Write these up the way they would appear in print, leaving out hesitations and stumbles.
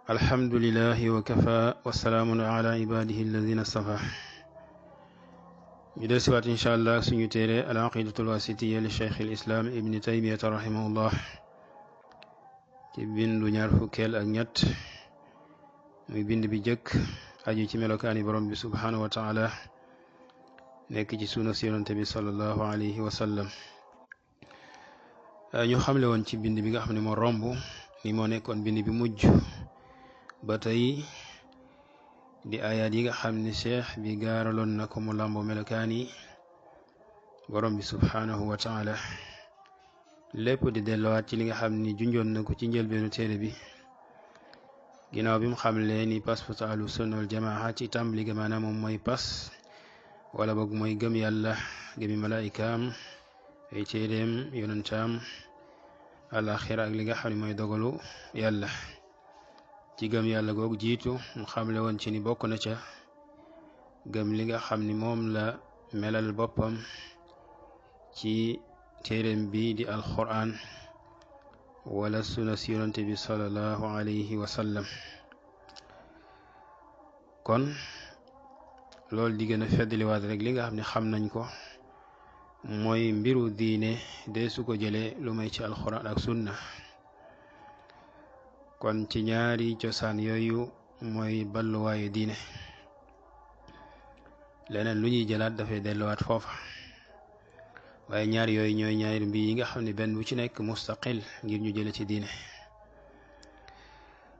alhamdulillahi wa kafa wa salaamun ala ibadihi alladina stafa ñu del siwaat incha allah suñu téere al aqidatul wasitiya li cheikh al islam ibni taymiyata rahimahullah ci bindu ñaar fukkeel ak ñett muy bind bi jëkk aju ci melokaani borom bi subhanahu wa taala nekk ci sunna si yonante bi sallallahu alayhi wa sallam ñu xamle woon ci bind bi nga xam ne moo romb ni moo nekkoon bind bi mujj ba tey di ayaat yi nga xam ne cheikh bi gaaraloon na ko mu làmboo melokaani borom bi subhanahu wa taala lépp di delluwaat ci li nga xam ni junjoon na ko ci njëlbeenu téere bi ginnaaw bi mu xamle ni pas-pas ahlu sunna wal jamaa ci tàmbali ga maanaam moom mooy pas wala boog mooy gëm yàlla gëmi malaayikaam ay téeréem yonantaam alaxira ak li nga xam ne mooy dogalu yàlla ci gëm yàlla googu jiitu mu xamle woon ci ni bokk na ca gëm li nga xam ni moom la melal boppam ci téeréem bi di alquran wala sunna si yonante bi sallallahu alayhi wa sallam kon loolu di gën a feddliwaat rek li nga xam ne xam nañ ko mooy mbiru diine dee su ko jëlee lu may ci alquran ak sunna kon ci ñaari cosaan yooyu mooy balluwaayu diine leneen lu ñuy jëlaat dafay delluwaat foofa waaye ñaar yooyu ñooy ñaari mbir yi nga xam ne benn bu ci nekk mustaqil ngir ñu jële ci diine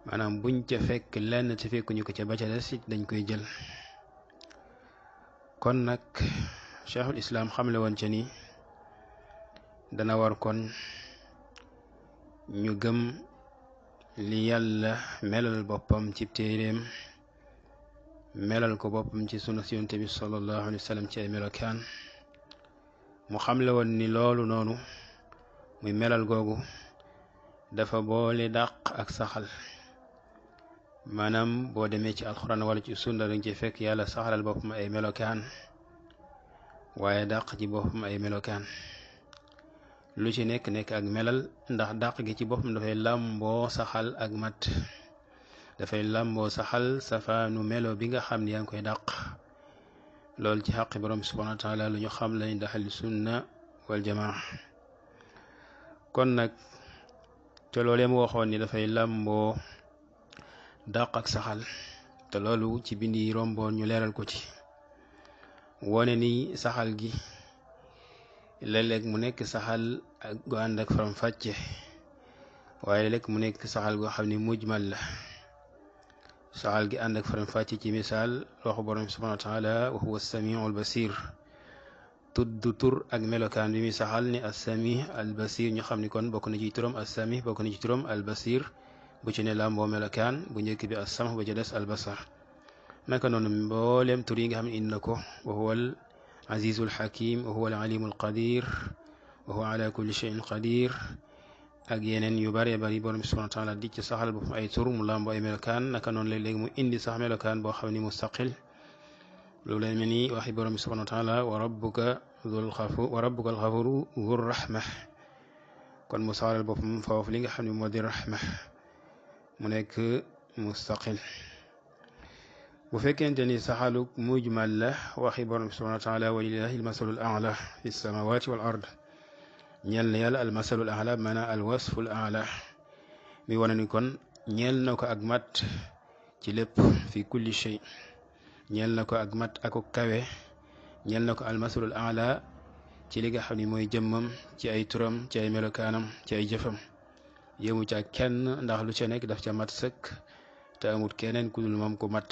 maanaam buñ ca fekk lenn te fekkuñu ko ca ba ca des it dañ koy jël kon nag cheikhul islam xamle woon ca ni dana war kon ñu gëm li yàlla melal boppam ci téeréem melal ko boppam ci sunna si yonent bi sallallahu alayhi wa sallam ci ay melokaan mu xamle woon ni loolu noonu muy melal googu dafa boole dàq ak saxal maanaam boo demee ci alxuraan wala ci sunna dañ ci fekk yàlla saxalal boppam ay melokaan waaye dàq ci boppam ay melokaan lu ci nekk ak melal ndax dàq gi ci boppam dafay làmboo saxal ak mat dafay làmboo saxal safaanu melo bi nga xam ne yaa ngi koy dàq loolu ci xaqi borom subhanahu wa taala lu ñu xam lañ daxal sunna wal jamaa kon nag te loolee mu waxoon ni dafay làmboo dàq ak saxal te loolu ci bind yi romboon ñu leeral ko ci wone ni saxal gi léeg-léeg mu nekk saxal ak gu ànd ak faram fàcce waaye léeg-léeg mu nekk saxal goo xam ne mujmal la saxal gi ànd ak faram fàcce ci misaal waxu borom subhanahu wa taala wa huwa as-samiu al-basir tudd tur ak melokaan bi muy saxal ni as-sami al-basir ñu xam ni kon bokk na ci turam as-sami bokk na ci turam al-basir bu ci ne làmboo melokaan bu njëkk bi as-sam ba ca des al-basar naka noonu mbooleem tur yi nga xam ne indi na ko wa huwa al-azizu al-hakim wa huwa al-alimu al-qadir wa huwa ala kulli shay'in qadir ak yeneen yu bare bari borom subhanahu wa taala di ci saxal boppam ay tur mu làmboo ay melokaan naka noonu léeg-léeg mu indi sax melokaan boo xam ni mustaqil loolu leen mel ni waxi borom subhanahu wa taala wa rabbuka al-ghafuru dhur rahma kon mu saxalal boppam foofu li nga xam ne moo di rahma mu nekk mustaqil bu fekkente ni saxaluk mujmal la waxi borom subhanahu wa taala wa lillahi al-masalul a'la fi samawati wal ard ñeel na yàlla al-masalul a'la maanaam al-wasful a'la mi wane ni kon ñeel na ko ak mat ci lépp fi kulli shay ñeel na ko ak mat ak kawe ñeel na ko al-masalul a'la ci li nga xam ne mooy jëmmam ci ay turam ci ay melokaanam ci ay jëfam yéemu ca kenn ndax lu ca nekk daf ca mat sëkk te amut keneen ku dul moom ku mat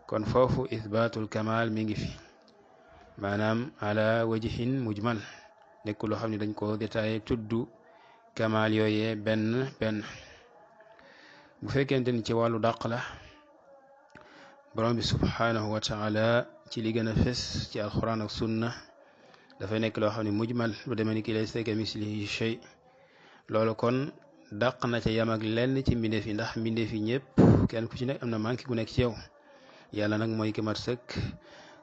kon foofu isbaatul kamal mi ngi fi maanaam ala wajhin mujmal nekk loo xam ne dañ ko détaillé tudd kamal yooyee benn bu fekkente ni ci wàllu dàq la borom bi subhanahu wa taala ci li gën a fes ci alquran ak sunna dafay nekk loo xam ne mujmal lu demee ni ki laysa kamislihi shay loolu kon dàq na ca yam ak lenn ci mbindeef yi ndax mbindeef yi ñëpp kenn ku ci nekk am na manqué gu nekk ci yow yàlla nag mooy ki mat sëkk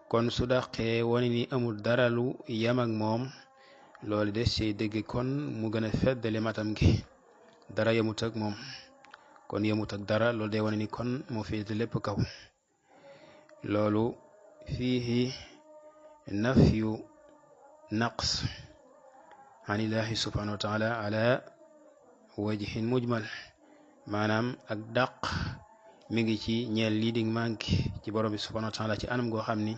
kon su dàqee wane ni amul dara lu yam ak moom loolu des ci dégg kon mu gën a feddali matam gi dara yamut ak moom kon yemut ak dara loolu day wane ni kon moo féete lépp kaw loolu fiihi nafyu naqs an illahi subhanahu wa taala ala wajhin mujmal maanaam ak dàq mi ngi ci ñeel lii di manki ci borom bi subhanahu wa taala ci anam goo xam ni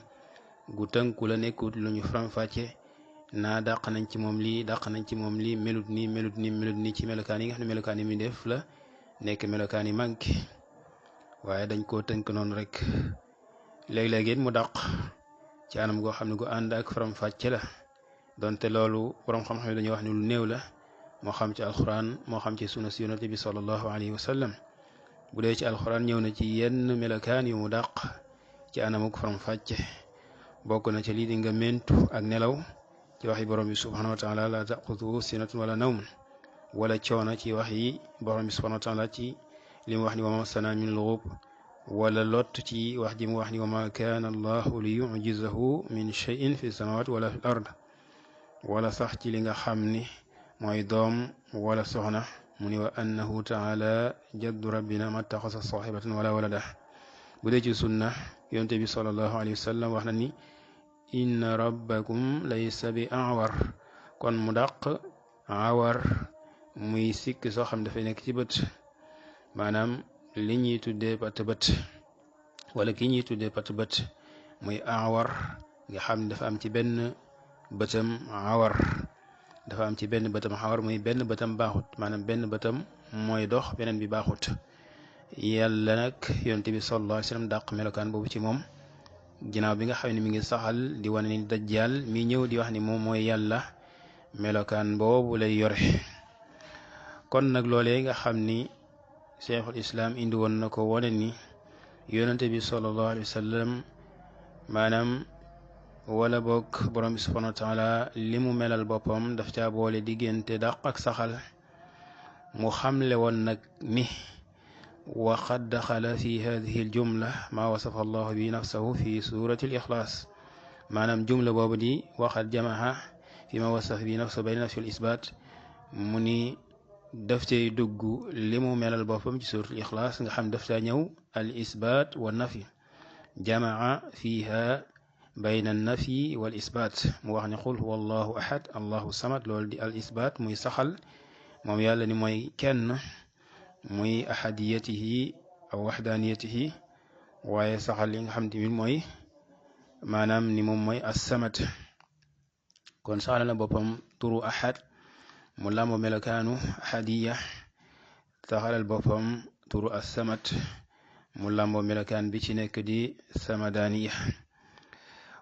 gu tënku la nekkut lu ñu faram-fàcce naa dàq nañ ci moom lii dàq nañ ci moom lii melut nii melut nii melut nii ci melokaan yi nga xam ne melokaan yi mi def la nekk melokaan yi manki waaye dañ koo tënk noonu rek léeg-léeg it mu dàq ci anam goo xam ne gu ànd ak faram-fàcce la donte loolu borom xam-xam yi dañuy wax ni lu néew la moo xam ci alxuraan moo xam ci sunna si yonent bi sallallahu alayhi wa sallam bu dee ci alxuraan ñëw na ci yenn melokaan yu mu dàq ci anamuk faram-fàcce bokk na ci lii di nga mentu ak nelaw ci waxi borom bi subhanahu wa taala la taqutuhu sinatun wala nawm wala coono ci wax yi borom bi subhanahu wa taala ci li mu wax ni wa ma massana min lughub wala lot ci wax ji mu wax ni wa ma kaana allahu li yujizahu min shay'in fi samawati wala fi ard wala sax ci li nga xam ni mooy doom wala soxna mu ni wa annahu taala jaddu rabbina mattaxasa sahibatan wala walada bu dee ci sunna yonte bi sallallahu alayhi wa sallam wax na ni inna rabbakum laysa bi awar kon mu dàq awar muy sikk soo xam dafay nekk ci bët maanaam li ñuy tuddee pat bët wala ki ñuy tuddee pat bët muy awar nga xam ne dafa am ci benn bëtam awar dafa am ci benn bëtam awar muy benn bëtam baaxut maanaam benn bëtam mooy dox beneen bi baaxut yàlla nag yonte bi sallallahu alayhi wa sallam dàq melokaan boobu ci moom ginnaaw bi nga xam ne mi ngi saxal di wane ni dajjal mi ñëw di wax ni moom mooy yàlla melokaan boobu lay yore kon nag loolee nga xam ni cheikhul islam indi woon na ko wane ni yonente bi sallallahu alayhi wa sallam maanaam wala boog borom bi subhanahu wa taala li mu melal boppam daf caa boole diggante dàq ak saxal mu xamle woon nag ni wa qad daxala fi hadihi al jumla maa wasafa allahu bi nafsahu fi surati al ixlaas maanaam jumla boobu di waxat jamaha fi ma wasafa bi nafsahu bayna nafi al isbaat mu ni daf cay dugg li mu melal boppam ci surati al ixlaas nga xam daf caa ñëw al isbaat wa nafi jamaa fiha bayna an nafi wal isbaat mu wax ne qul huwa allahu ahad allahu samad loolu di al isbaat muy saxal moom yàlla ni mooy kenn muy ahadiyatihi aw waxdaaniyatihi waaye saxal li nga xam tamit mooy maanaam ni moom mooy as-samad kon saxal na boppam turu ahad mu làmbo melokaanu ahadiya saxalal boppam turu as-samad mu làmbo melokaan bi ci nekk di samadaniya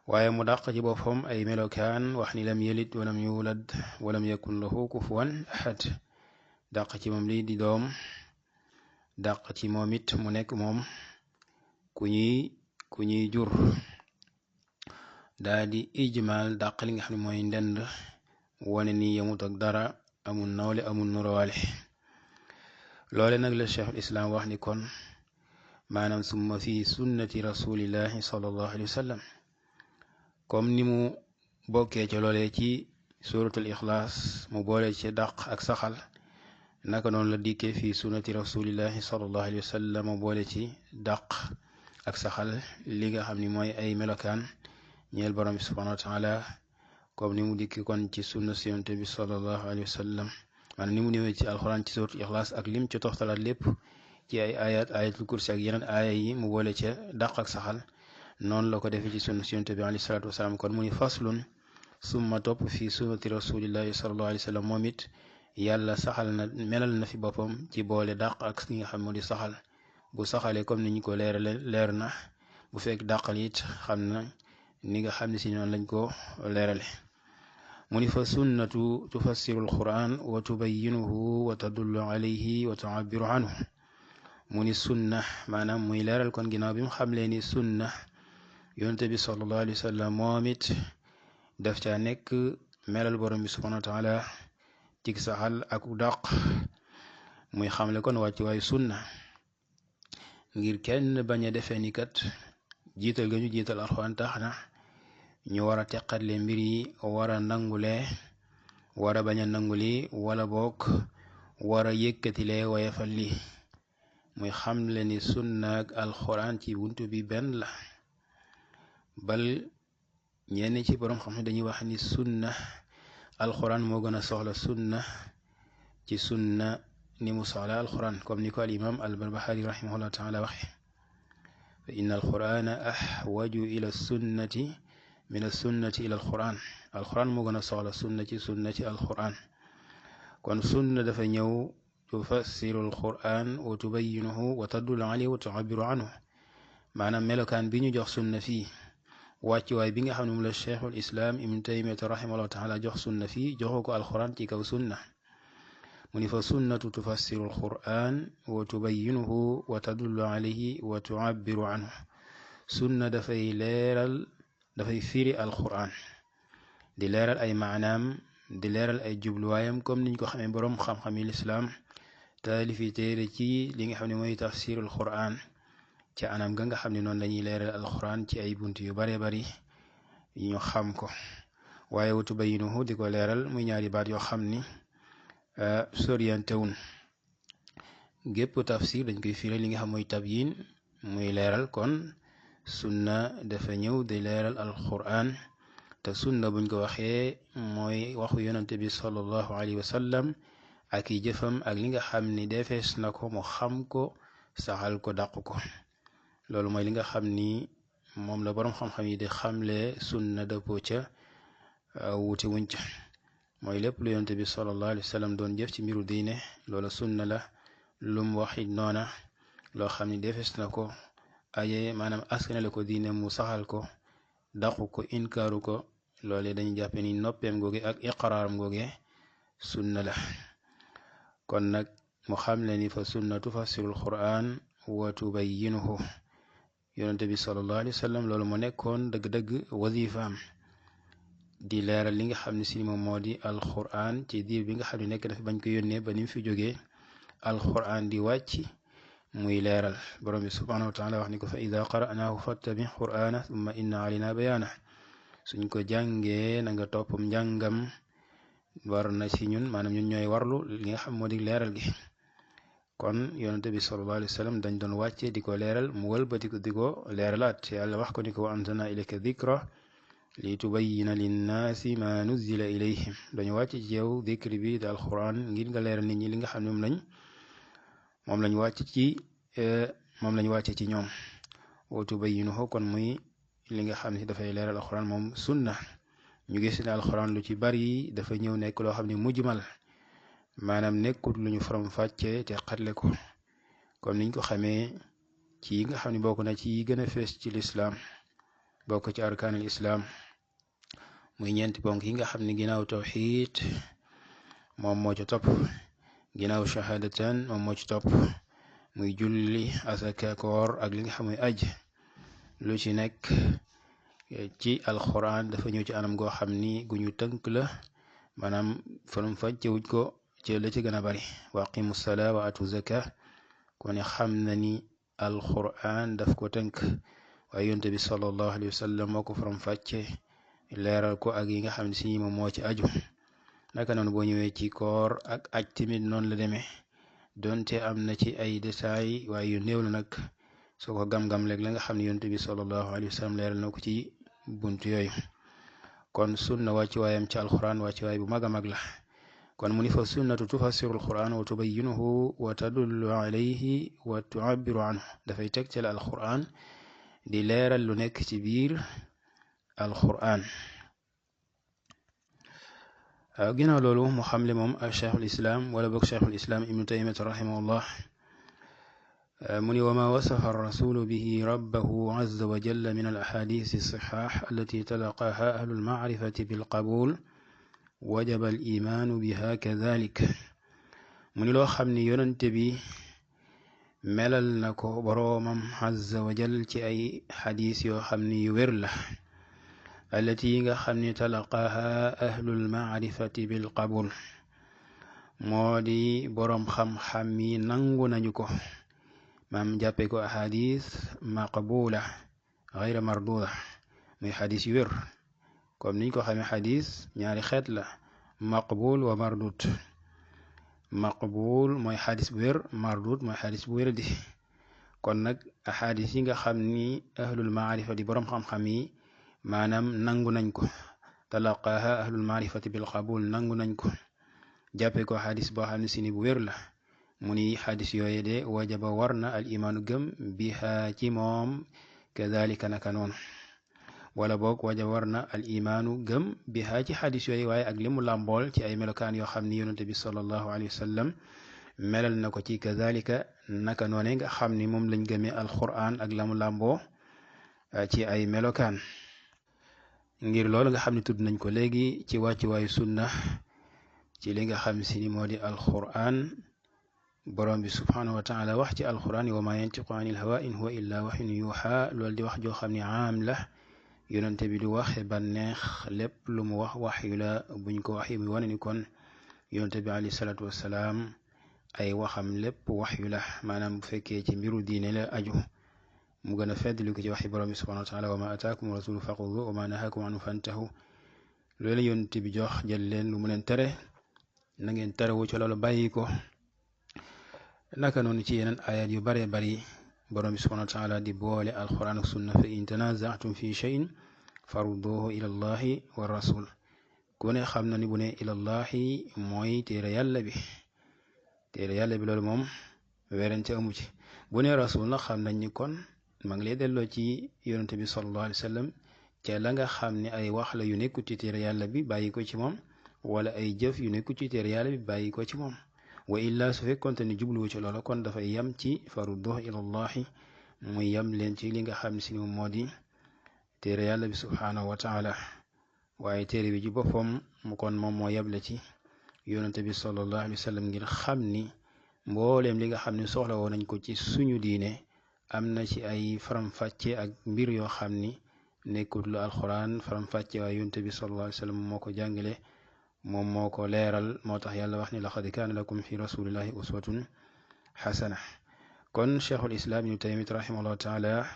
waaye mu dàq ci boppam ay melokaan wax ni lam yalid walam yulad walam yakun lahu kufuwan ahad dàq ci moom lii di doom dàq ci moom it mu nekk moom ku ñuy jur daa di ijmal dàq li nga xam ne mooy ndend wane ni yemut ak dara amul nawle amul nurowaale loole nag la cheikhul islam wax ni kon maanaam summa fi sunnati rasulillahi sallallahu alayhi wa sallam comme ni mu bokkee ca loolee ci suratul ixlaas mu boole ci dàq ak saxal naka noonu la dikkee fii sunnati rasulillahi sallallahu alayhi wa sallam mu boole ci dàq ak saxal li nga xam ni mooy ay melokaan ñeel borom bi subhanahu wa taala comme ni mu dikki kon ci sunna si yonent bi sallallahu alayhi wa sallam maanaam ni mu ñëwee ci alxuraan ci suratul ixlaas ak lim ci toxtalaat lépp ci ay ayat ayatul kursi ak yeneen aaya yi mu boole ca dàq ak saxal noonu la ko defee ci sunna si yonent bi alayhi salaatu wasalaam kon mu ni faslun summa topp fii sunnati rasulillahi sallallahu alayhi wa sallam moom it yàlla saxal na melal na fi boppam ci boole dàq ak li nga xam moo di saxal bu saxalee comme ni ñu ko leerale leer na bu fekk dàqal it xam na ni nga xam ne si noonu lañ ko leerale mu ni fa sunnatu tufassiru alquran wa tubayyinuhu wa tadullu alayhi wa tu'abbiru anhu mu ni sunna maanaam muy leeral kon ginnaaw bi mu xamlee ni sunna yonente bi sallallahu alayhi wa sallam moom it daf caa nekk melal borom bi subhanahu wa taala cig saxal ak dàq muy xamle kon wàcc waayu sunna ngir kenn bañ a defee ni kat jiital ga ñu jiital alxuraan tax na ñu war a teqatle mbir yi war a nangule war a bañ a nanguli wala boog war a yëkkatilee wayafal li muy xamle ni sunna ak alxuraan ci buntu bi benn la bal ñenn ci borom xam ne dañuy wax ni sunna alxuraan moo gën a soxla sunna ci sunna ni mu soxla alxuraan comme ni ko al imam al barbahari rahimahullah taala waxe fa inna alxuraana ahwaju ila sunnati min assunnati ila alxuraan moo gën a soxla sunna ci alxuraan kon sunna dafa ñëw tufassiru alxuraan wa tubayyinuhu wa tadullu alayhi wa tu'abbiru anhu maanaam melokaan bi ñu jox sunna fii wàccuwaay bi nga xam ne moom la cheikhul islam ibn taymiyata rahimahullah taala jox sunna fii joxoo ko alxuraan ci kaw sunna mu ni fa sunnatu tufassiru alquran wa tubayyinuhu wa tadullu alayhi wa tu'abbiru anhu sunna dafay firi alquran di leeral ay maanaam di leeral ay jubluwaayam comme niñ ko xamee boroom xam-xam yi lislaam taalifi téere ci li nga xam ne mooy tafsir alquran ci anam ga nga xam ne noonu lañuy leeral alquran ci ay bunt yu bare bari ñu xam ko waaye wa tubayyinuhu di ko leeral muy ñaari baat yoo xam ni soriantewun gépp tafsir dañ koy firi li nga xam mooy tabyin muy leeral kon sunna dafa ñëw di leeral alquran te sunna buñ ko waxee mooy waxu yonante bi sallallahu alayhi wa sallam ak i jëfam ak li nga xam ni defees na ko mu xam ko saxal ko dàq ko loolu mooy li nga xam ni moom la boroom xam-xam yi di xamle sunna dëppoo ca wuute wuñ ca mooy lépp lu yonent bi sallallahu alayhi wa sallam doon jëf ci mbiru diine loola sunna la lum waxit noona loo xam ni defes na ko aye maanaam askanale ko diine mu saxal ko daqu ko inkaaru ko loole dañu jàppe ni noppeem googe ak iqraaram googe sunna la kon nag mu xam le ni fa sunna tufassirul quran wa tubayyinuhu yonent bi sallallahu alayhi wa sallam loolu mu nekkoon dëgg-dëgg wazifaam di leeral li nga xam ne si moom moo di alquran ci diir bi nga xam ne nekk na fi bañ ko yónnee ba ni mu fi jógee alquran di wàcc muy leeral borom bi subhanahu wa taala wax ni ko fa ida qara'naahu fattabi qur'ana thumma inna alayna bayaana suñ ko jàngee na nga toppam njàngam war na ci ñun maanaam ñun ñooy warlu li nga xam moo di leeral gi kon yonente bi sallallahu alayhi wa sallam dañ doon wàcce di ko leeral mu wëlbati ko di ko leeralaat yàlla wax ko ni ko wa anzalna ilayka dhikra li tubayyina linnaasi ma nuzzila ilayhim dañu wàcc ci yow dikri bi da alquran ngir nga leeral nit ñi li nga xam ne moom lañ wàcce ci ñoom wa tubayyinuhu kon muy li nga xam ne dafay leeral alquran moom sunna ñu gis ne alquran lu ci bari dafa ñëw nekk loo xam ne mujmal maanaam nekkut lu ñu faram fàcce te xatle ko comme niñ ko xamee ci nga xam ne bokk na ci gën a fees ci lislaam bokk ci arkaanul islaam muy ñeenti ponk yi nga xam ne ginnaaw tawxiid moom moo ci topp ginnaaw shahadatan moom moo ci topp muy julli asaka koor ak li nga xam mooy aj lu ci nekk ci alquran dafa ñëw ci anam goo xam ni gu ñu tënk la maanaam faram fàcce wuñ ko ci la ci gën a bari wa aqimu salaa wa atu zaka ko ne xam na ni alquran daf ko tënk waaye yonte bi sallallahu alayhi wa sallam moo ko faram fàcce leeral ko ak yi nga xam ne si moom moo ci aju naka noonu boo ñëwee ci koor ak aj tamit noonu la demee donte am na ci ay détails waaye yu néew la nag soo ko gam-gam léeg la nga xam ne yonte bi sallallahu alayhi wa sallam leeral na ko ci buntu yooyu kon sunna wàcci waayam ci alquran wàcci waay bu mag a mag la kon mu ni fa sunnatu tufassiru alquran wa tubayyinuhu wa tadullu alayhi wa tu'abbiru anhu dafay teg ci alquran di leeral lu nekk ci biir alquran ginnaaw loolu mu xamle moom cheikhul islam wala boog cheikhul islam ibnu taymiyata rahimahullah mu ni wa ma wasafa arrasulu bihi rabbahu azza wa jalla min al ahadith as-sihah allati talaqaha ahlu al-ma'rifati bil qabul wajaba al imaanu biha kadhalik mu ni loo xam ni yonente bi melal na ko boroomam azza wa jal ci ay xadis yoo xam ni yu wér la allati yi nga xam ni talaqaha ahlul maarifati bil qabul moo di boroom xam-xam yi nangu nañu ko maam jàppe ko ahadis maqbula gayra marduda muy xadis yu wér comme niñ ko xamee xadis ñaari xeet la maqbul wa mardud maqbul mooy xadis bu wér, mardud mooy xadis bu wér di. kon nag axadis yi nga xam ni ahlul maarifa di boroom xam-xam yi maanaam nangu nañ ko, talaqaaha ahlul maarifati bil qabul nangu nañ ko, jàppe ko xadis boo xam ne si ni bu wér la. mu ni xadis yooye de wajaba war na al imaanu gëm biha ci moom, kadalika naka noonu, wala boog wajaba war na al imaanu gëm biha ci xadis yooye waaye ak li mu làmbool ci ay melokaan yoo xam ni yonente bi sallallahu alayhi wa sallam melal na ko ci, kadalika naka noone nga xam ni moom lañ gëmee alquran ak la mu làmboo ci ay melokaan. ngir loolu nga xam ne tudd nañ ko léegi ci wàccuwaayu sunna ci li nga xam si ni moo di alquran, borom bi subhanahu wa taala wax ci alquran wa ma yantiqu anil hawa in huwa illa waxyun yuuxa, loolu di wax joo xam ne aam la, yonente bi du waxe bànneex, lépp lu mu wax waxyu la buñ ko wax yi muy wane ni kon yonente bi alayhi salaatu wassalaam ay waxam lépp waxyu la, maanaam bu fekkee ci mbiru diine la aju mu gën a feddli ko ci waxi borom bi subhanahu wa taala wa ma ataakum rasulu faqudu wa ma nahakum anhu fantahu, loolu yonente bi jox jël leen, lu mu leen tere na ngeen terewu ci loolu bàyyi ko. naka noonu ci yeneen ayat yu bare bari borom bi subhanahu wa taala di boole alquran ak sunna, fa in tanazatum fi shay'in farudduhu ila allahi wa rasul. ku ne xam na ni bu ne ila allahi mooy téere yàlla bi, téere yàlla bi loolu moom werante amu ci. bu ne rasul nag xam nañ ni kon ma ngi lay delloo ci yonente bi sallallahu alayhi wa sallam ca la nga xam ne ay wax la yu nekku ci téere yàlla bi bàyyi ko ci moom, wala ay jëf yu nekku ci téere yàlla bi bàyyi ko ci moom. wa illa su fekkonte ni jubluwu ci loola kon dafay yam ci farudduhu ilallahi, muy yam leen ci li nga xam si ni moom moo di téere yàlla bi subhanahu wa taala. waaye téere bi ci boppam mu kon moom moo yable ci yonente bi sallallahu alayhi wa sallam ngir xam ni mbooleem li nga xam ne soxla woon nañ ko ci suñu diine am na ci ay faram-fàcce ak mbir yoo xam ni nekkut lu alquran faram-fàcce, waaye yonente bi sallallahu alayhi wa sallam moo ko jàngale, moom moo ko leeral. moo tax yàlla wax ni laqad kaana lakum fi rasulillahi uswatun xasana. kon cheikhul islam ibnu taymiyya rahimahullahu taala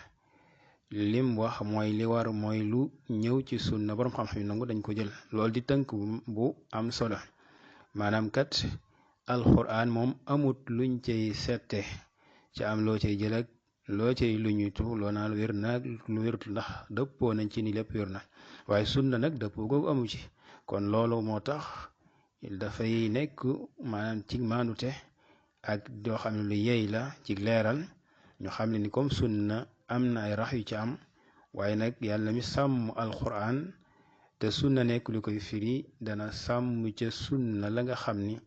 lim wax mooy li war mooy lu ñëw ci sunna borom xam-xam yi nangu dañ ko jël. loolu di tënk bu am solo, maanaam kat alquran moom amut luñ cay sette ci am loo cay jël ak loo cay luñutu loo naan wér naag lu wérut, ndax dëppoo nañ ci ni lépp wér na, waaye sunna nag dëppoo googu amu ci. kon loolu moo tax dafay nekk maanaam ci maanute ak doo xam ne lu yey la ci leeral, ñu xam ne ni comme sunna am na ay rax yu ci am, waaye nag yàlla mi sàmm alquran te sunna nekk lu koy firi dana sàmm ca sunna la nga xam ni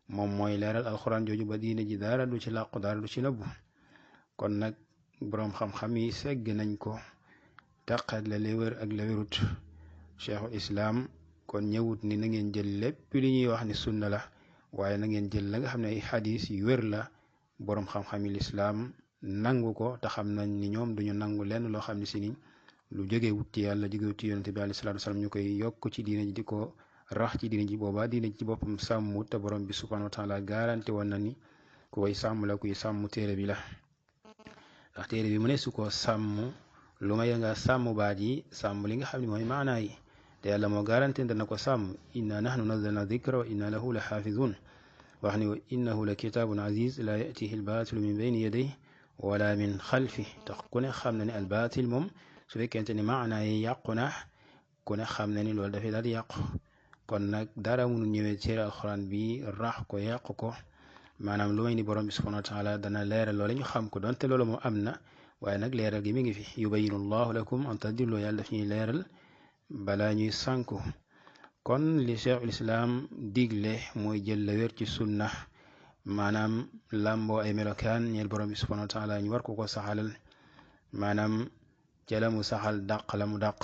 moom mooy leeral alquran jooju ba diine ji dara du ci làqu dara du ci nëbbu. kon nag boroom xam-xam yi segg nañ ko taqat la li wér ak la wérut. cheikhul islam kon ñëwut ni na ngeen jël lépp li ñuy wax ni sunna la, waaye na ngeen jël la nga xam ne ay xadis yu wér la boroom xam-xam yi lislaam nangu ko, te xam nañ ni ñoom duñu nangu lenn loo xam ne si ni lu jógewut ci yàlla jógewut ci yonente bi alayhi salaatu wasalaam ñu koy yokk ci diine ji di ko rax ci diine ji. boobaa diine ji ci boppam sàmm, te borom bi subhanahu wa taala garanti woon na ni ku koy sàmm la kuy sàmm téere bi la, ndax téere bi mu ne su ko sàmm lu may nga sàmm baat yi sàmm li nga xam ne mooy maanaa yi, te yàlla moo garanti dana ko sàmm. inna nahnu nazzalna dikra wa inna lahu la xaafizun, wax ni wa innahu la kitaabun aziz la yatihi albaatilu min bayni yadayhi wala min xalfi. tax ku ne xam na ne albaatil moom su fekkente ni maanaa yi yàqu na ku ne xam na ni loolu dafay daal di yàqu. kon nag dara munu ñëwee ci alxuraan bi rax ko yàq ko, maanaam lu may ni borom bi subhanahu wa taala dana leeral loolu ñu xam ko, donte loolu moom am na, waaye nag leeral gi mi ngi fi. yubayinu llahu lakum an tadillu, yàlla daf ñuy leeral balaa ñuy sànku. kon li cheikhul islam digle mooy jël la wér ci sunna, maanaam làmboo ay melokaan ñeel borom bi subhanahu wa taala ñu war ko saxalal, maanaam ca la mu saxal dàq la mu dàq,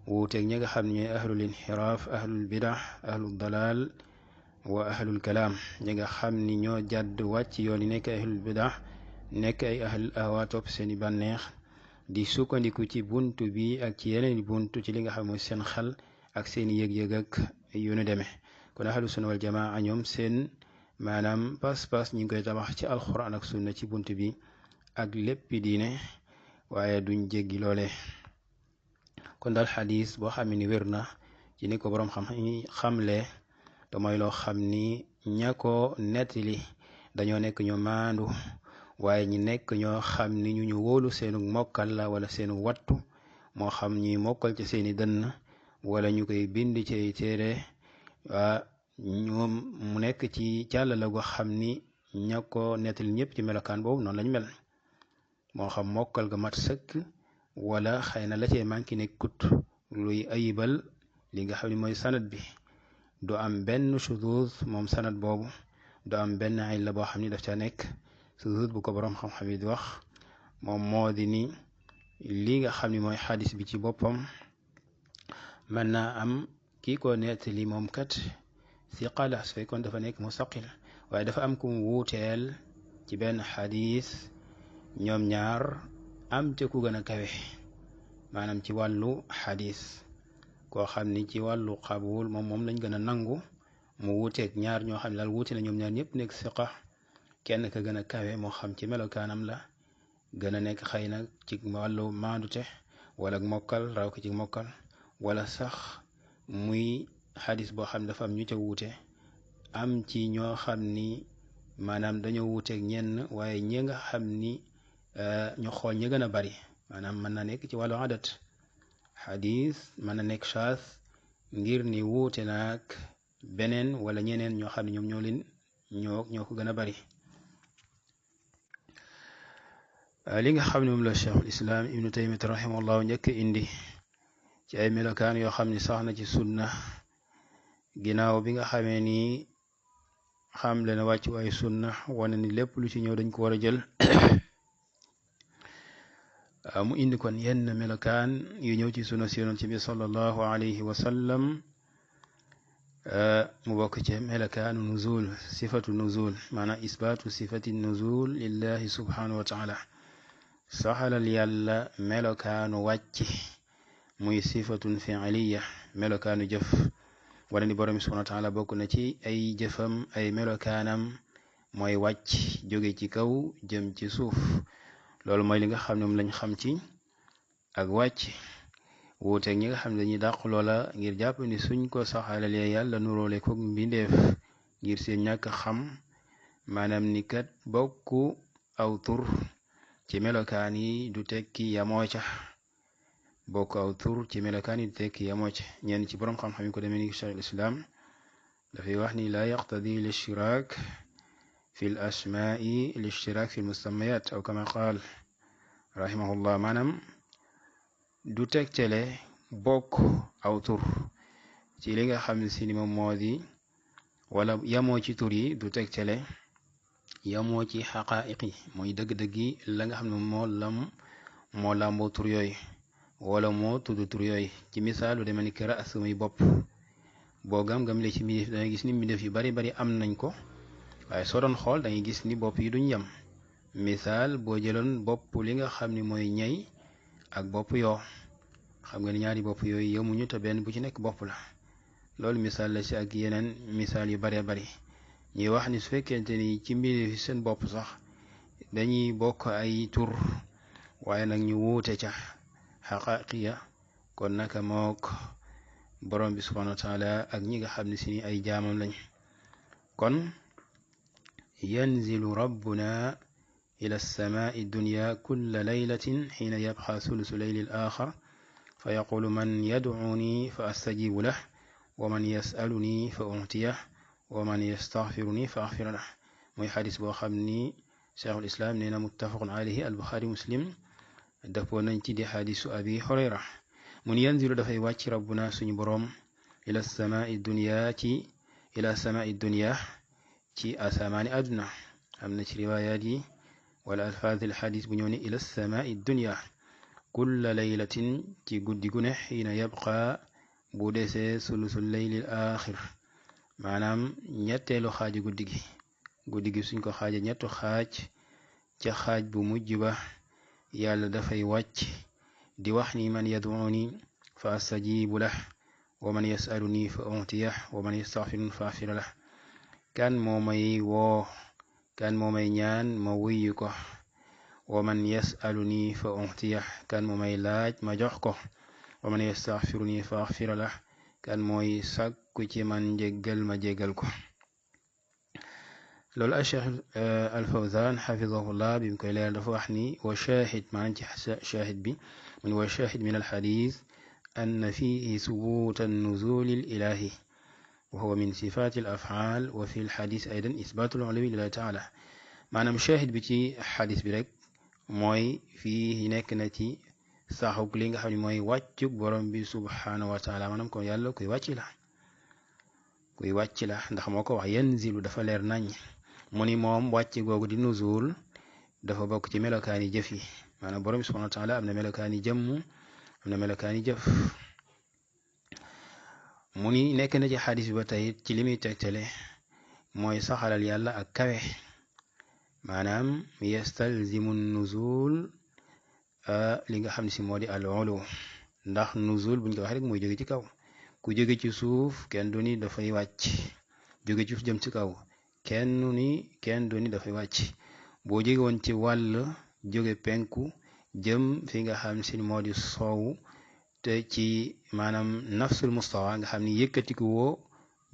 wuuteeg ñi nga xam ne ñooy ahlul inxiraaf, ahlul bidah, ahlul dalal wa ahlul kalaam, ñi nga xam ni ñoo jàdd wàcc yoon yi nekk ahlul bidah, nekk ay ahlul ahwa, topp seeni bànneex di sukkandiku ci buntu bi ak ci yeneen buntu ci li nga xam mooy seen xel ak seen yëg-yëg ak yu nu demee. kon ahlu sunna wal jamaa ñoom seen maanaam pas-pas ñi ngi koy tabax ci alquran ak sunna ci buntu bi ak léppi diine, waaye duñ jéggi loole. kon daal xadis boo xam ni wér na ci ni ko boroom xam xamle te mooy loo xam ni ña ko nettali dañoo nekk ñu maandu waaye ñi nekk ñoo xam ni ñu wóolu seenu mokkal la wala seenu wattu moo xam ñuy mokkal ci seeni dënn wala ñu koy bind ci ay téere ñoom mu nekk ci càll la goo xam ni ña ko nettali ñëpp ci melokaan boobu noonu lañ mel moo xam mokkal ga mat sëkk wala xëy na la cee manki nekkut luy ayibal li nga xam ne mooy sanad bi du am benn shuzuz moom sanad boobu du am benn illa boo xam ni daf ca nekk shuzuz bu ko boroom xam-xam yi di wax moom moo di ni li nga xam ni mooy xadis bi ci boppam mën naa am kii ko nettali moom kat siqa la su fekkoon dafa nekk mustaqil waaye dafa am ku mu wuuteel ci benn xadis ñoom ñaar am ca ku gën a kawe maanaam ci wàllu xadis koo xam ni ci wàllu qabul moom lañ gën a nangu mu wuuteeg ñaar ñoo xam ne daal wuute na ñoom ñaar ñëpp nekk siqa kenn ka gën a kawe moo xam ci melokaanam la gën a nekk xëy na ci wàllu maandute wala mokkal raw ko ci mokkal wala sax muy xadis boo xam ne dafa am ñu ca wuute am ci ñoo xam ni maanaam dañoo wuuteeg ñenn waaye ñi nga xam ni ñu xool ñi gën a bari maanaam mën na nekk ci wàllu adat xadis mën na nekk shaas ngir ni wuute naag beneen wala ñeneen ñoo xam ne ñoom ñoo ko gën a bari li nga xam ne moom la cheikhul islam ibnu taymiyat rahimahullah njëkk indi ci ay melokaan yoo xam ni sax na ci sunna ginnaaw bi nga xamee ni xam leen wàcc waay sunna wane ni lépp lu ci ñëw dañ ko war a jël mu indi kon yenn melokaan yu ñëw ci sunna si yonent bi sallallahu alayhi wa sallam mu bokk ci melokaanu nuzul sifatu nuzul maanaam isbaatu sifati nuzul lillahi subhanahu wa taala saxalal yàlla melokaanu wàcc muy sifatun fi'liya melokaanu jëf wala ni borom subhanahu wa taala bokk na ci ay jëfam ay melokaanam mooy wàcc jóge ci kaw jëm ci suuf loolu mooy li nga xam ne moom lañ xam ci ak wàcc wuuteeg ñi nga xam ne dañuy dàq loola ngir jàpp ni suñ ko saxalalee yàlla nuróole ko mbindeef ngir seen ñàkk xam maanaam ni kat bokku aw tur ci melokaan yi du tekki yamoo ca bokk aw tur ci melokaan yi du tekki yamoo ca ñenn ci borom xam-xam yi ko demee ni cheikh al islam dafay wax ni laa yaqtadi l ishtirak fi l asmaai l ishtirak fi l musammayat aw kama qaal rahimahullah maanaam du tegtale bokk aw tur ci li nga xam ne si ni moom moo di wala yamoo ci tur yi du tegtale yamoo ci xaqaa'iq yi mooy dëgg-dëgg yi la nga xam ne moo làmboo tur yooyu wala moo tudd tur yooyu ci misaal lu demee ni kër as muy bopp boo gam-gam le ci mbindeef dangay gis ni mbindeef yu bari am nañ ko waaye soo doon xool dangay gis ni bopp yi duñ yem misaal boo jëloon bopp li nga xam ni mooy ñay ak bopp yoo xam nga ni ñaari bopp yooyu yemuñu te benn bu ci nekk bopp la loolu misaal la ci ak yeneen misaal yu baree bari ñuy wax ni su fekkente ni ci mbir seen bopp sax dañuy bokk ay tur waaye nag ñu wuute ca xaqaaqiya kon naka mook borom bi subhanahu wa taala ak ñi nga xam ne si ay jaamam lañ kon yanzilu rabbuna ila alsamaai dunya kulla laylatin xiina yabqa sulusu leyli al axar fa yaqulu man yadcuuni fa astajibu lah wa man yasaluni fa utiyah wa man yastaxfiruni fa axfira lah muy xadis boo xam ni cheikhul islam nee na muttafaqun alayhi al buxaari muslim dëppoo nañ ci di xadisu abi xurayra mun yanzilu dafay wàcc rabbuna suñu boroom ila samaai dunya ci asamaani àdduna am na ci riwaayaat yi wala alfaadil xadis bu ñëw ne ila samaai dunya kulla laylatin ci guddi gu ne xiina yabqa bu desee sulusul leylil axir maanaam ñetteelu xaaju guddi gi suñ ko xaaja ñettu xaaj ca xaaj bu mujj ba yàlla dafay wàcc di wax ni man yad'uni fa astajibu lah wa man yasaluni fa utiyah wa man yastaghfiruni fa aghfira lah kan moo may woo kan moo may ñaan ma wuyu ko wa man yasaluni fa utiyah kan moo may laaj ma jox ko wa man yastaghfiruni fa aghfira lah kan mooy sàkku ci man njéggal ma jéggal ko loolu al-Cheikh al-Fawzan xafidahullah bi mu koy leeral dafa wax ni wa shahid maanaam ci shahid bi mu ni wa shahid min al-xadis anna fihi subut an-nuzul al-ilahi wa huwa min sifat al-af'al wa fi al-xadis aydan isbat al-uluwi lillahi taala maanaam shahid bi ci xadis bi rek mooy fii nekk na ci saxuk li nga xam ne mooy wàccuk borom bi subhanahu wa taala maanaam kon yàlla kuy wàcc la ndax moo ko wax yanzilu dafa leer nañ mu ni moom wàcc googu di nuzul dafa bokk ci melokaani jëf yi maanaam borom bi subhanahu wa taala am na melokaani jëmm am na melokaani jëf mu ni nekk na ci xadis bi ba tey ci li muy tegtale mooy saxalal yàlla ak kawe maanaam yastalzimu nuzul li nga xam ne si moo di al ulu ndax nuzul buñ ko wax rek mooy jóge ci kaw ku jóge ci suuf kenn du ni dafay wàcc jóge ci suuf jëm ci kaw kenn du ni dafay wàcc boo jóge woon ci wàll jóge penku jëm fi nga xam si moo di soowu te ci maanaam nafsul mustawa nga xam ni yëkkatiku woo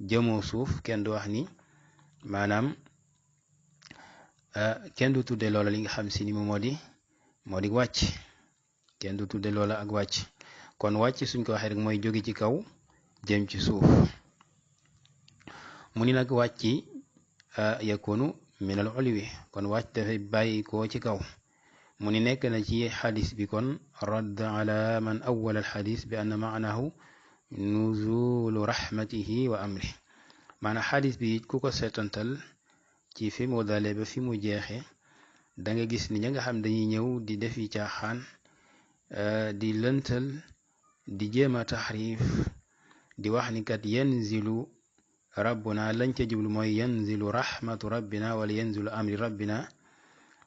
jëmoo suuf kenn du wax ni maanaam kenn du tudde loola li nga xam si ni moo di wàcc kenn du tudde loola ak wàcc kon wàcc suñ ko waxee rek mooy jóge ci kaw jëm ci suuf mu ni nag wàcc yakunu min al ulwi kon wàcc dafay bàyyi koo ci kaw mu ni nekk na ci xadis bi kon radd ala man awwal al xadis bi anna maanahu nuzulu rahmatihi wa amri maanaam xadis bi ku ko seetantal ci fi mu dalee ba fi mu jeexe da nga gis ni ña nga xam dañuy ñëw di defi caaxaan di lëntal di jéem a taxrif di wax ni kat yanzilu rabbuna lañ ca jublu mooy yanzilu rahmatu rabbina wala yanzilu amri rabbina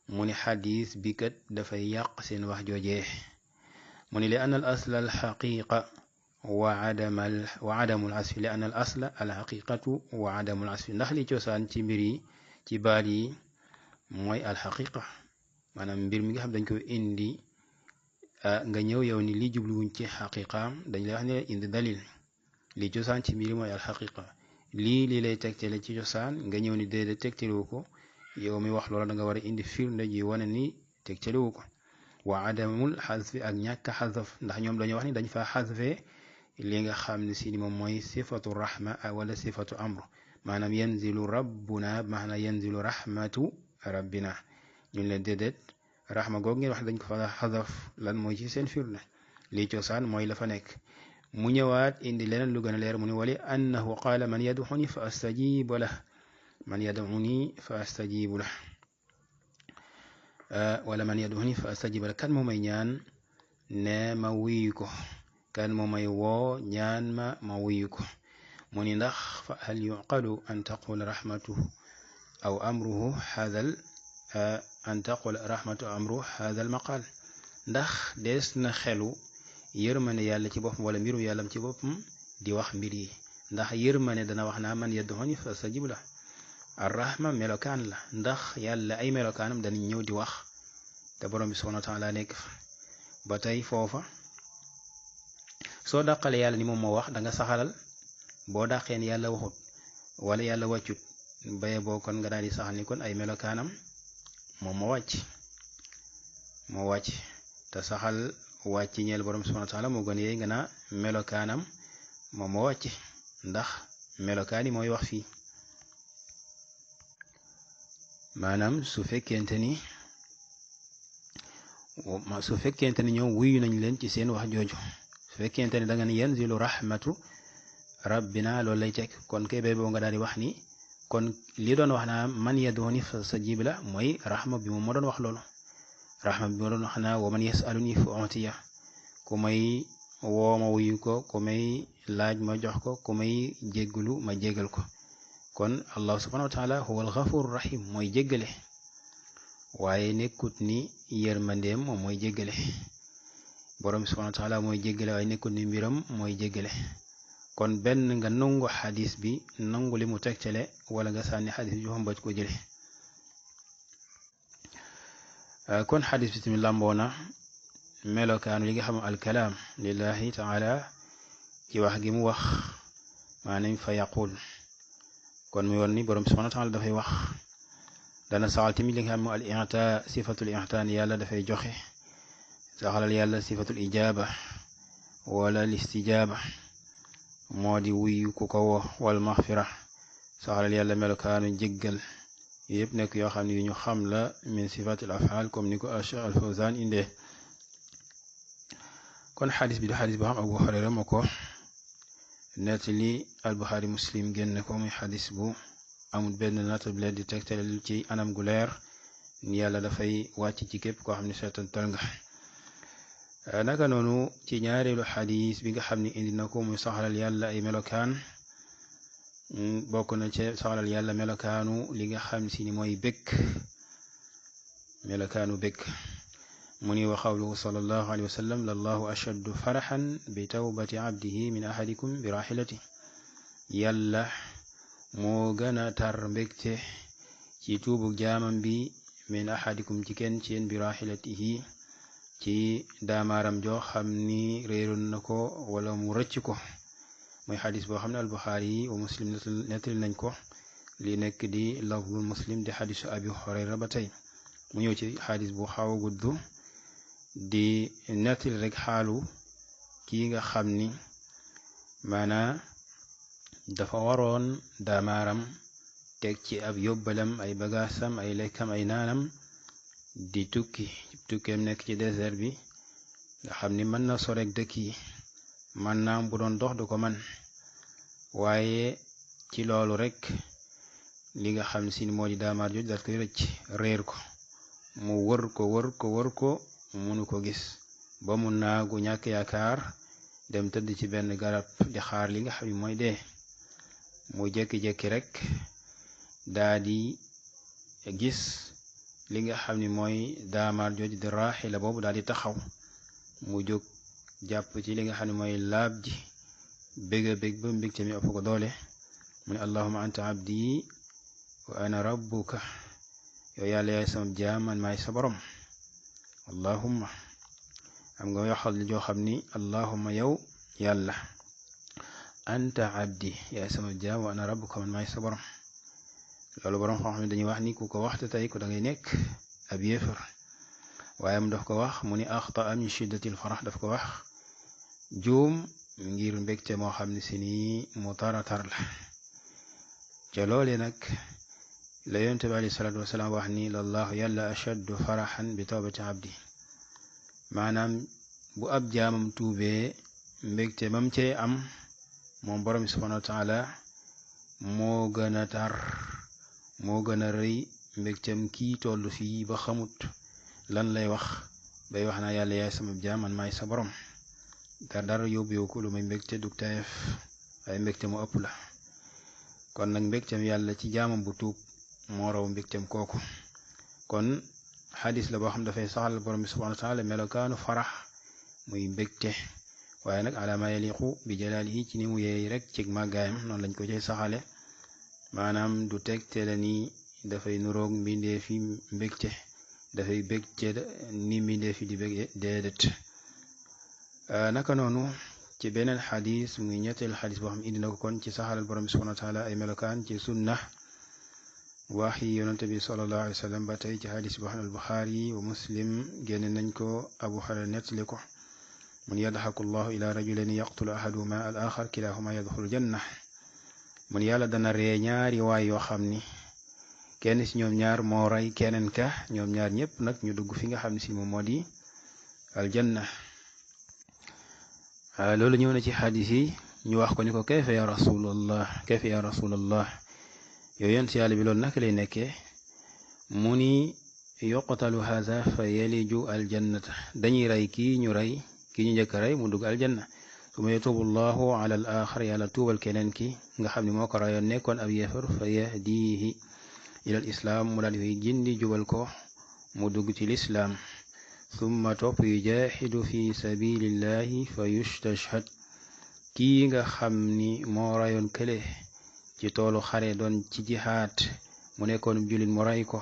mu ni xadis bi kat dafay yàq seen wax joojee mu ni li anna al asla al xaqiqa wa adamu al asfi li anna al asla al xaqiqatu wa adamu al asfi ndax li cosaan ci mbir yi ci baat yi mooy al xaqiqa maanaam mbir mi nga xam dañ ko indi nga ñëw yow ni li jubluwuñ ci xaqiqaam dañ lay wax ne indi dalil li cosaan ci mbir yi mooy al xaqiqa lii lay tegtale ci cosaan nga ñëw ni déedéet tegtalewu ko yow mi wax loola da nga war a indi firnde ji wane ni tegtalewu ko wa adamul xasfi ak ñàkk xasaf ndax ñoom dañoo wax ni dañ fa xasfee li nga xam ne si ni moom mooy sifatu rahma wala sifatu amr maanaam yanzilu rabbuna maanaam yanzilu rahmatu rabbina ñun leen déedéet rahma googu ngeen wax dañ ko fa xasaf lan mooy ci seen firnde lii cosaan mooy la fa nekk mu ñëwaat indi leneen lu gën a leer mu ne wali annahu qaala man yad'uni fa astajibu lah man yad'uni fa astajibu lah wala man yad'uni fa astajibu lah kan moo may ñaan ne ma wuyu ko kan moo may woo ñaan ma wuyu ko mu ni ndax fa hal yuqalu an taqula rahmatuhu aw amruhu hadal an taqula rahmatu amru hadal maqal ndax dees na xelu yërmane yàlla ci boppam wala mbiru yàllam ci boppam di wax mbir yi ndax yërmane dana wax naa man yad'uni fa astajib la arrahma melokaan la ndax yàlla ay melokaanam danañ ñëw di wax te borom bi subhanahu wa taala nekk fa ba tey foofa soo dàqale yàlla ni moom moo wax da nga saxalal boo dàqee ni yàlla waxut wala yàlla wàccut baye boo kon nga daal di saxal ni kon ay melokaanam moom moo wàcc te saxal wàcc ñeel borom subhanahu wa taala moo gën yeey nga naa melokaanam moom moo wàcc ndax melokaan yi mooy wax fii maanaam su fekkente ni ñoom wuyu nañ leen ci seen wax jooju su fekkente ni da nga ne yanzilu rahmatu rabbina loolu lay teg kon kay bay boo nga daal di wax ni kon li doon wax naa man yad'uni fastajib la mooy rahma bi moom moo doon wax loolu rahma bi moo doon wax naa wa man yasaluni fa utiya ku may woo ma wuyu ko ku may laaj ma jox ko ku may jéggalu ma jéggal ko kon allah subhanahu wa taala huwa al-ghafur rahim mooy jéggale waaye nekkut ni yërmandeem moom mooy jéggale borom subhanahu wa taala mooy jéggale waaye nekkut ni mbiram mooy jéggale kon benn nga nangu xadis bi nangu li mu tegtale wala nga sànni xadis bi joxam bañ ko jële kon xadis bi tamit làmboo na melokaanu li nga xam alkalaam lillahi taala ci wax gi mu wax maanaam fa yaqul kon mu yoon ni borom subhanahu wa taala dafay wax dana saxal tamit li nga xam ne al i'ta sifatul i'taan yàlla dafay joxe saxalal yàlla sifatul ijaaba wala listijaaba moo di wuyu ku ko wo wal maxfira saxalal yàlla melokaanu jéggal yëpp nekk yoo xam ne yu ñu xam la min sifatil af'al comme ni ko Cheikh al Fawzan indee kon xadis bi du xadis boo xam Abu Hurayra moo ko nettali al Buxaari Muslim génn ko muy xadis bu amul benn natable di tegtal ci anam gu leer ni yàlla dafay wàcc ci képp koo xam ne seetantal nga naka noonu ci ñaareelu xadis bi nga xam ne indi na ko muy saxalal yàlla ay melokaan bokk na ci saxalal yàlla melokaanu li nga xam si ni mooy bëgg melokaanu bëgg mu ni wa qawluhu sallallahu alayhi wa sallam lallahu ashaddu faraxan bi tawbati abdihi min ahadikum bi rahilati yàlla moo gën a tar mbégte ci tuubu jaamam bi min ahadikum ci kenn ci yéen bi rahilatihi ci daamaaram joo xam ni réeroon na ko wala mu rëcc ko muy xadis boo xam ne albuxaari wa muslim nettali nañ ko li nekk di lafzul muslim di xadisu abi hurayra ba tey mu ñëw ci xadis bu xaw a gudd di nettali rek xaalu kii nga xam ni maanaa dafa waroon daamaaram teg ci ab yóbbalam ay bagaasam ay lekkam ay naanam di tukkeem nekk ci désert bi nga xam ni mën na sorek dëkk yi man naam bu doon dox du ko man waaye ci loolu rek li nga xam si moo di daamaar jooju dal koy rëcc réer ko mu wër ko munu ko gis ba mu naagu ñàkk yaakaar dem tëdd ci benn garab di xaar li nga xam ni mooy dee mu jékki-jékki rek daa di gis li nga xam ni mooy daamaar jooju di raaxila boobu daal di taxaw mu jóg jàpp ci li nga xam ne mooy laab ji bég ba mbégte mi ëpp ko doole mu ne allahuma anta abdi wa ana rabbuka yow yàlla yaay sama jaam man maay sa borom allahumma am nga waxal joo xam ni allahumma yow yàlla anta abdi yaay sama jaam wa ana rabbuka man maay sa borom loolu borom xam ne dañuy wax ni ku ko waxte tey ko da ngay nekk ab yéefar waaye mu daf ko wax mu ni axta min shiddatil farax daf ko wax juum ngir mbégte moo xam ne si nii mu taratar la ca loole nag la yonent bi alayhi salaatu wasalaam wax ni lallahu yàlla ashaddu faraxan bi tawbati abdi maanaam bu ab jaamam tuubee mbégte mam cee am moom borom subhanahu wa taala moo gën a tar moo gën a rëy mbégteem kii toll fii ba xamut lan lay wax bay wax naa yàlla yaay sama jaam man maay sa borom dara yóbbu ko lu may mbégte du teef ay mbégte mu ëpp la kon nag mbégteem yàlla ci jaamam bu tuub moo raw mbégteem kooku kon xadis la boo xam dafay saxal borom bi subhanahu wa taala melokaanu farax muy mbégte waaye nag ala ma yaliqu bi jalaalihi ci ni mu yeey rek ci màggaayam noonu lañ ko cay saxale maanaam du teg te la ni dafay nuroog mbindee fi mbégte dafay bég ci ni mbindee fi di bég déedéet naka noonu ci beneen xadis muy ñetteel xadis boo xam indi na ko kon ci saxalal borom bi subhanahu wa taala ay melokaan ci sunna waxi yonante bi sallallahu alayhi wa sallam ba tey ci xadis boo xam ne al buxaari wa muslim génne nañ ko abu hurayra nettali ko mun yadxaku llahu ila rajulaini yaqtulu ahaduhuma al axar kilahuma yadxulu janna mun yàlla dana ree ñaari waay yoo xam ni kenn si ñoom ñaar moo rey keneen ka ñoom ñaar ñëpp nag ñu dugg fi nga xam ne si moom moo di aljanna loolu ñëw na ci xadis yi ñu wax ko ni ko kayfa ya rasulallah yow yent yàlla bi loolu naka lay nekkee mu ni yuqtalu haza fa yaliju aljannata dañuy rey kii ñu njëkk rey mu dugg aljanna suma yatubu llahu ala al axar yàlla tuubal keneen ki nga xam ne moo ko rayoon nekkoon ab yéefar fa yahdihi ila al islaam mu daal di jindi jubal ko mu dugg ci lislaam summa topp yujahidu fi sabilillahi fa yustashhad kii nga xam ni moo rayoon kële ci toolu xare doon ci jihaad mu nekkoon jullit mu ray ko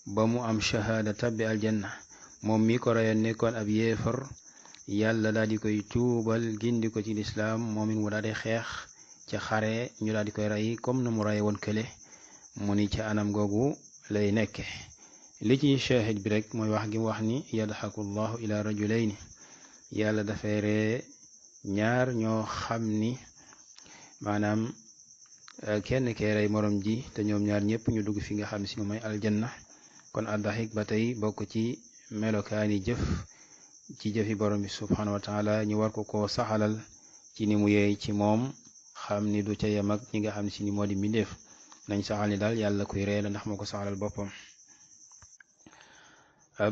ba mu am shahaada tabbi aljanna moom mi ko rayoon nekkoon ab yéefar yàlla daal di koy tuubal gindi ko ci lislaam moom it mu daal di xeex ci xare ñu daal di koy rey comme na mu raye woon kële mu ni ca anam googu lay nekke li ci shahid bi rek mooy wax gi wax ni yadxaku llahu ila rajulayni yàlla dafay ree ñaar ñoo xam ni maanaam kenn kee rey morom ji te ñoom ñaar ñëpp ñu dugg fi nga xam si mooy aljanna kon addaxik ba tey bokk ci melokaani jëf ci jëfi borom bi subhanahu wa taala ñu war ko koo saxalal ci ni mu yeey ci moom xam ni du ca yem ak ñi nga xam si ni moo di mbindeef nañ saxal ni daal yàlla kuy ree la ndax moo ko saxalal boppam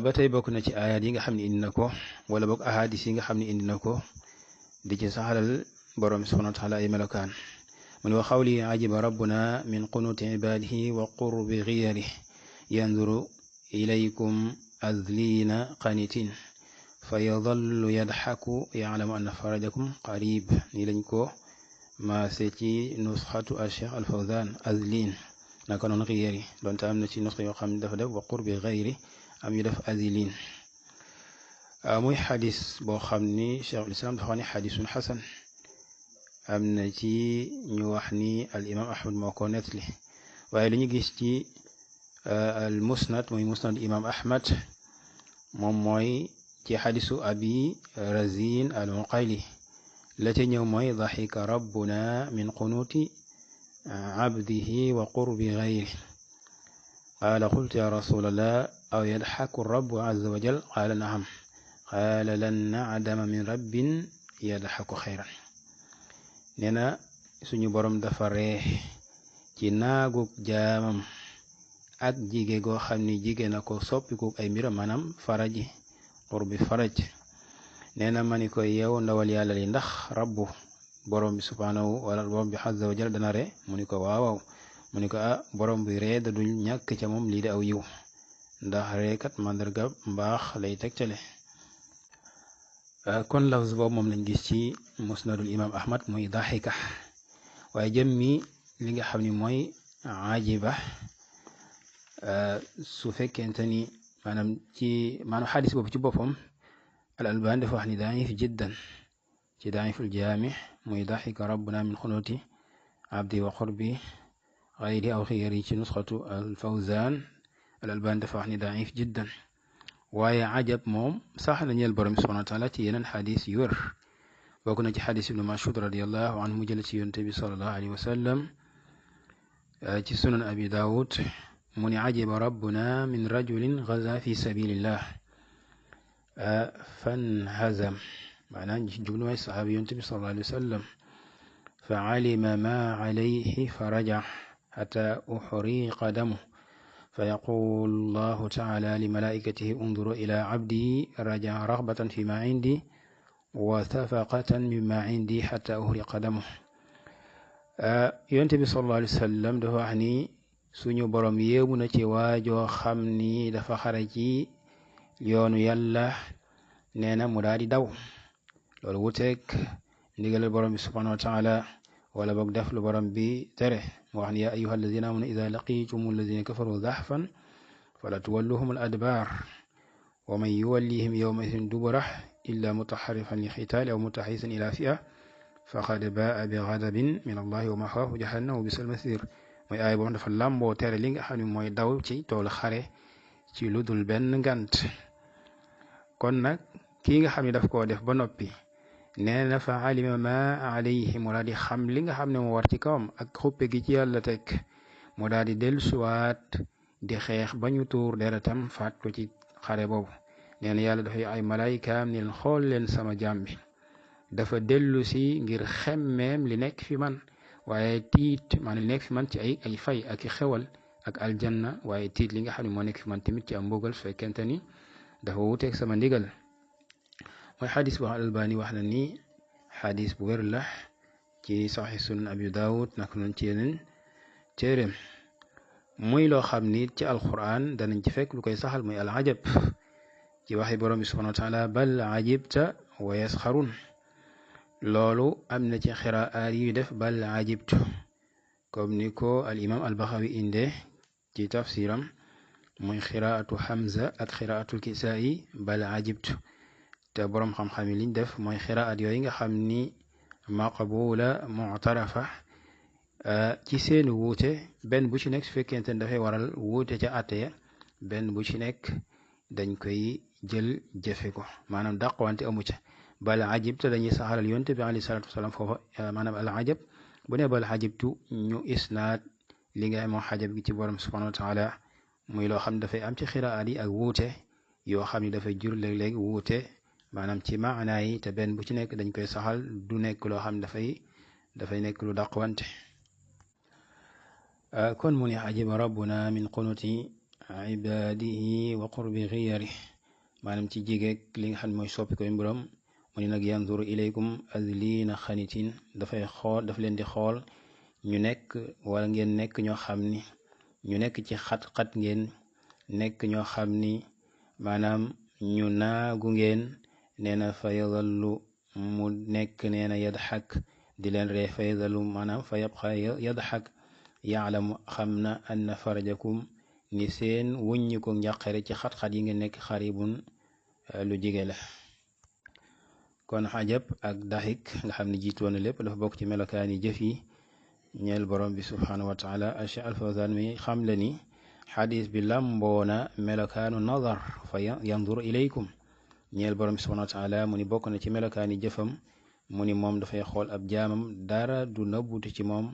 ba tey bokk na ci ayat yi nga xam ne indi na ko wala bokk ahadis yi nga xam ne indi na ko di ci saxalal borom bi subhanahu wa taala ay melokaan mu ne wa xawli ajiba rabbuna min qunuti ibadihi wa qurbi ghiyarihi yanzuru ilaykum azlina qanitin fa yadallu yadxaku yalamu anna farajakum qarib ni lañ ko maase ci nusxatu al cheikh al fawzan azlin naka noonu ghiyari doonte am na ci nusxa yoo xam ne dafa def wa qurbi ghayri am ñu def azilin muy xadis boo xam ni cheikhul islam dafa wax ni xadisun xasan am na ci ñu wax ni al imam ahmad moo ko nettali waaye li ñu gis ci al musnad muy musnad imam ahmad moom mooy ci xadisu abi razin al muqayli la ca ñëw mooy daxika rabbuna min qunuti abdihi wa qurbi gayri qaala qultu ya rasulallah aw yadxaku rabbu azza wa jal qaala naam qaala lan nacdama min rabbin yadxaku xayran nee na suñu borom dafa ree ci naagug jaamam ak jige goo xam ni jige na ko soppiku ay mbiram maanaam faraji qurbi faraj nee na ma ni ko yow ndawal yàlla li ndax rabbu borom bi subhanahu wala borom bi azza wa jal dana ree mu ni ko waaw mu ni ko borom bi ree da du ñàkk ca moom lii di aw yiw ndax reekat mandarga mbaax lay tegtale kon lafz boobu moom lañ gis ci musnadul imam ahmad muy daxika waaye jëmmi li nga xam ni mooy ajiba su fekkente ni maanaam xadis boobu ci boppam al albani dafa wax ni daif jiddan ci daiful jaami muy daxika rabbuna min xunuti abdi wa qurbi gayri aw xiyari ci nusxatu al fawzan al albani dafa wax ni daif jiddan waaye ajab moom sax na ñeel borom subhanahu wa taala ci yeneen xadis yu wér bokk na ci xadis ibnu Mas'ud radiallahu anhu mu jële ci yonte bi sallallahu alayhi wa sallam ci sunan abi daawud mu ni ajiba rabbuna min rajulin gaza fi sabilillah fanhazam maanaam jublu may saxaabi yonte bi sallallahu alayhi wa sallam fa alima ma alayhi fa raja xata uxriqa damu فيقول الله تعالى لملائكته انظروا إلى عبدي رجع رغبة فيما عندي وثفقة مما عندي حتى أهرق دمه yonent bi sallallahu alayhi wa sallam dafa wax ni suñu borom yéemu na ci waajoo xam ni dafa xare ci yoonu yàlla nee na mu daal di daw loolu wuteeg ndigalal borom bi subhanahu wa taala wala boog def lu borom bi tere mu wax ni yaa ayyuha alladina amanu ida laqitum alladina kafaru zaxfan fala tuwalluhum al adbar wa man yuwallihim yawmaidin dubura illa mutaxarifan li xitaali aw mutaxisan ila fi'a faqad baa bi gadabin min allahi wa maxaahu jahannam wa bisal masir mooy aay boo dafa làmboo tere li nga xam ne mooy daw ci toolu xare ci lu dul benn ngant kon nag kii nga xam ne daf koo def ba noppi nee na fa alima ma alayhi mu daal di xam li nga xam ne moo war ci kawam ak xuppe gi ci yàlla teg mu daal di dellusiwaat di xeex ba ñu tuur deretam faat ko ci xare boobu nee na yàlla dafay ay malaayikaam ni leen xool leen sama jaam bi dafa dellu si ngir xemmeem li nekk fi man waaye tiit maanaam li nekk fi man ci ay fay ak i xewal ak aljanna waaye tiit li nga xam ne moo nekk fi man tamit ci am mbugal su fekkente ni dafa wuteeg sama ndigal mooy xadis bu albani wax na ni xadis bu wér la ci saxi sunan abi daawud naka noonu ci yeneen téeréem muy loo xam ni ci alquran danañ ci fekk lu koy saxal muy al ajab ci waxi borom bi subhanahu wa taala bal ajibta wa yasxarun loolu am na ci xiraat yu def bal ajibtu comme ni ko al imam al baxawi inde ci tafsiram muy xiraatu Hamza ak xiraatul Kisaa'i bal ajibtu te boroom xam-xam yi liñ def mooy xiraat yooyu nga xam ni maqbula mu'tarafa ci seeni wuute benn bu ci nekk su fekkente ne dafay waral wuute ca àtte ya benn bu ci nekk dañ koy jël jëfe ko maanaam dàqwante amu ca bal ajibtu dañuy saxalal yonte bi alayhi salaatu wasalaam foofa maanaam al ajab bu ne bal ajibtu ñu isnaad li nga moo xajab gi ci borom subhanahu wa taala muy loo xam ne dafay am ci xiraat yi ak wuute yoo xam ne dafay jur léeg-léeg wuute maanaam ci maanaa yi te benn bu ci nekk dañ koy saxal du nekk loo xam ne dafay nekk lu dàqwante kon mu ne ajiba rabbuna min qunuti ibadihi wa qurbi xiyari maanaam ci jigeeg li nga xam ne mooy soppi koy mbiram mu ne nag yanzuru ilaykum azlina xanitin dafay xool daf leen di xool ñu nekk wala ngeen nekk ñoo xam ni ñu nekk ci xat-xat ngeen nekk ñoo xam ni maanaam ñu naagu ngeen nee na fa yadallu mu nekk nee na yadxak di leen ree fa yadallu maanaam fa yabqa yadxak yaalamu xam na anna farajakum ni seen wuññi ko njàqare ci xat-xat yi ngeen nekk xaribun lu jige la kon xajab ak daxik nga xam ne jiitoon na lépp dafa bokk ci melokaani jëf yi ñeel borom bi subhanahu wa taala Cheikh Al-Fawzan mi xam le ni xadis bi lamboona melokaanu nazar fa yandur ilaykum ñeel borom bi subhanahu wa taala mu ni bokk na ci melokaani jëfam mu ni moom dafay xool ab jaamam dara du nëbbutu ci moom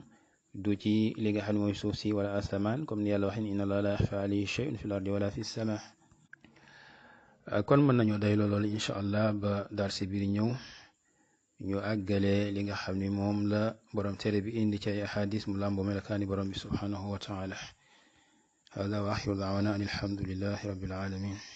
du ci li nga xam ne mooy suuf si wala asamaan comme ni yàlla waxee inna allaha la yaxfa alayhi shay'un fi l ardi wala fi sama kon mën nañoo day loolu incha allah ba dar si biir ñëw ñu àggale li nga xam ne moom la borom tere bi indi ci ay ahadis mu làmbo melakaani borom bi subhanahu wa taala hada wa axiru daawana an alhamdulillahi rabbil alamin